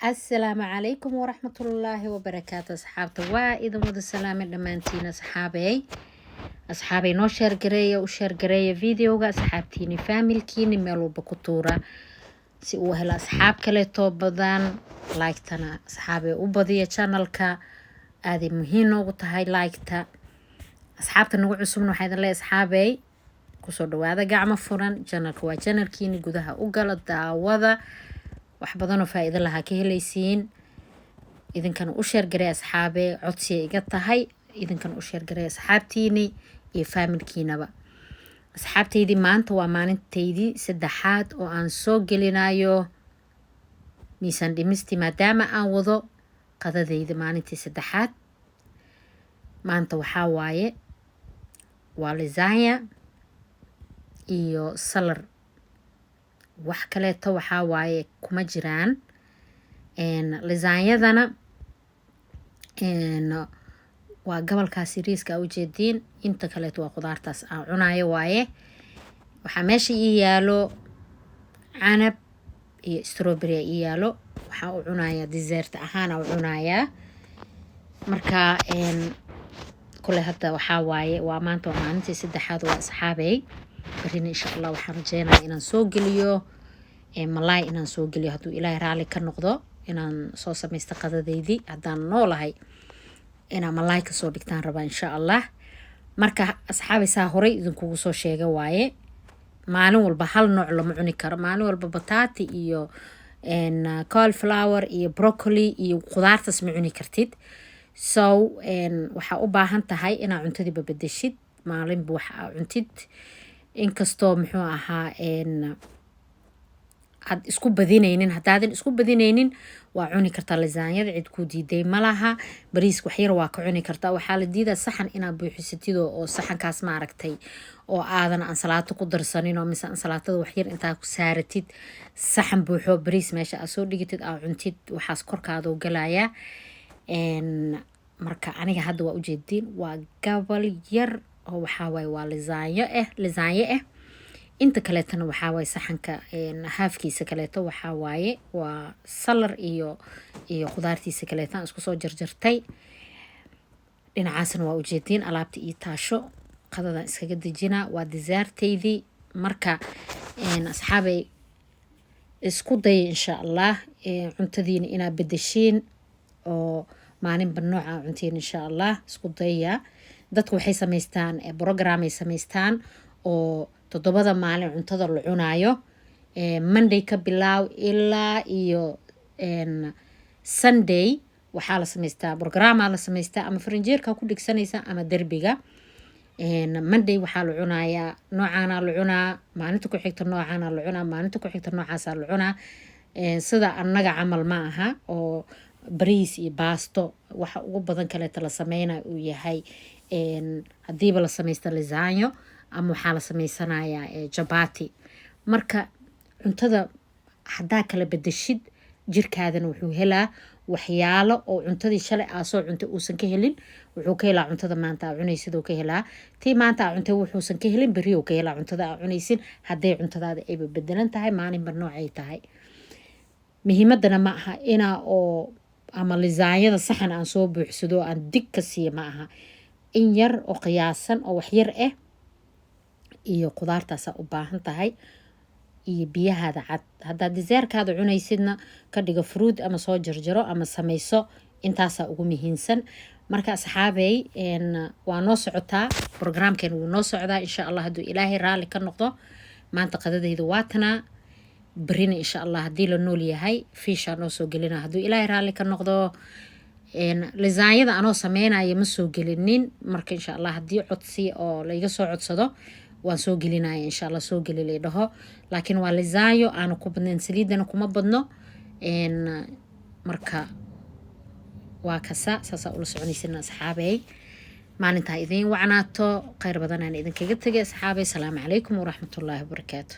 Asalaamu calaykum waraxmatullaahi wabarakaatu. Asxaabta, waa idin wada salaamay dhammaantiin. Asxaabey, asxaabey, noo share gareeya, u share gareeya videoga asxaabtiini, family-kiini, meel walba ku tuura si uu helo asxaab kaleetoo badan. Like-tana, asxaabey, u badiya channelka, aaday muhiim noogu tahay like-ta. Asxaabta nagu cusubna waxaa idin leeyahay, asxaabey, kusoo dhawaada gacmo furan. Channelka waa channelkiini, gudaha u gala, daawada, wax badanoo faa-iido lahaa ka helaysiin. Idinkana u share garay, asxaabe, codsiya iga tahay. Idinkana u share garay asxaabtiini iyo family-kiinaba. Asxaabtaydii, maanta waa maalintaydii saddexaad oo aan soo gelinayo miisaan dhimistii, maadaama aan wado qadadayda maalintii saddexaad. Maanta waxaa waaye waa lasagna iyo salad, wax kaleeto waxaa waaye kuma jiraan. Lasagnadana waa gobolkaas riiska aa ujeediin, inta kaleeto waa qudaartaas aan cunayo waaye. Waxaa meesha ii yaalo canab iyo strawberry ii yaalo. Waxaa u cunayaa dessert ahaan u cunayaa. Marka kule hadda waxaa waaye waa maanta, waa maalintii saddexaad waa, asxaabey. Berrina insha Allah waxaan rajeynaya inaan soo geliyo malaay, inaan soo geliyo hadduu Ilaahay raali ka noqdo, inaan soo samaysto qadadeydii haddaan noolahay, inaan malaay kasoo dhigtaan rabaa insha Allah. Marka asxaabay, saa horey idinkugu soo sheega waaye, maalin walba hal nooc lama cuni karo. Maalin walba bataati iyo cauliflower iyo broccoli iyo qudaartaas ma cuni kartid. So waxaa u baahan tahay inaad cuntadiiba bedeshid, maalinba wax aa cuntid. Inkastoo muxuu ahaa aad isku badinaynin, haddaadan isku badinaynin waa cuni kartaa lasagnada, cid kuu diiday malaha. Bariiska waxyar waa ka cuni kartaa. Waxaa la diidaa saxan inaad buuxisatid oo saxankaas maaragtay oo aadan ansalaato ku darsanin, oo mise ansalaatada waxyar intaa ku saaratid, saxan buuxo bariis meesha aad soo dhigatid, aa cuntid, waxaas korkaadoo galayaa. Marka aniga hadda waa ujeediin, waa gabal yar oo waxaa waaye waa lasagna ah, lasagna ah. Inta kaleetana waxaa waaye saxanka half-kiisa kaleeto waxaa waaye waa salad iyo khudaartiisa kaleeto aan isku soo jarjartay. Dhinacaasna waa ujeediin alaabta iyo taasho qadadan iskaga dejinaa, waa dessert-aydii. Marka asxaabay, isku daya insha Allah cuntadiina inaad bedeshiin oo maalinba nooca cuntiin insha Allah. Isku daya. Dadku waxay samaystaan program ay samaystaan oo 7da maalin cuntada la cunaayo, Monday ka bilaaw ilaa iyo Sunday. Waxaa la samaystaa programaa la samaystaa, ama farinjeerka ku dhigsanaysa ama derbiga. Monday waxaa la cunayaa noocaana la cunaa, maalinta ku xigta noocaana la cunaa, maalinta ku xigta noocaasaa la cunaa. Sida annaga camal ma aha oo bariis iyo baasto waxa ugu badan kaleeta la sameynaya uu yahay. Hadiiba la samaysta lasagna ama waxaa la sameysanayaa jabati. Marka cuntada haddaa kala bedeshid, jirkaadana wuxuu helaa waxyaalo oo cuntadii shalay aa soo cuntay uusan ka helin. Wuxuu ka helaa cuntada maanta aa cunaysid uu ka helaa. Tii maanta aa cuntay wuxuusan ka helin, berri uu ka helaa cuntada aa cunaysid, hadday cuntadaada ayba bedelan tahay, maalinba noocay tahay. Muhiimadana ma aha inaa oo ama lasagnada saxan aan soo buuxsado aan dig ka siiya, ma aha. In yar oo qiyaasan oo waxyar ah iyo qudaartaasaa u baahan tahay iyo biyahaada cad. Haddaad dessert-kaada cunaysidna, ka dhigo fruit ama soo jarjaro ama samayso. Intaasaa ugu muhiimsan. Marka asxaabey, waa noo socotaa programkeen, wuu noo socdaa insha Allah hadduu Ilaahay raalli ka noqdo. Maanta qadadayda waa tanaa. Berrina insha Allah haddii la nool yahay fiishaa noo soo gelina hadduu Ilaahay raalli ka noqdo. Lasagnada anoo sameynaya ma soo gelinin. Marka insha Allah haddii codsi oo laiga soo codsado waan soo gelinaya insha Allah, soo geli lay dhaho. Laakiin waa lasagna aanu ku badnayn, saliidana kuma badno. Marka waa kasa saasaa ula soconaysin asxaabey. Maalintaa idiin wacnaato, kheyr badanaan idinkaga tegay asxaabey. Asalaamu calaykum waraxmatullaahi wabarakaatu.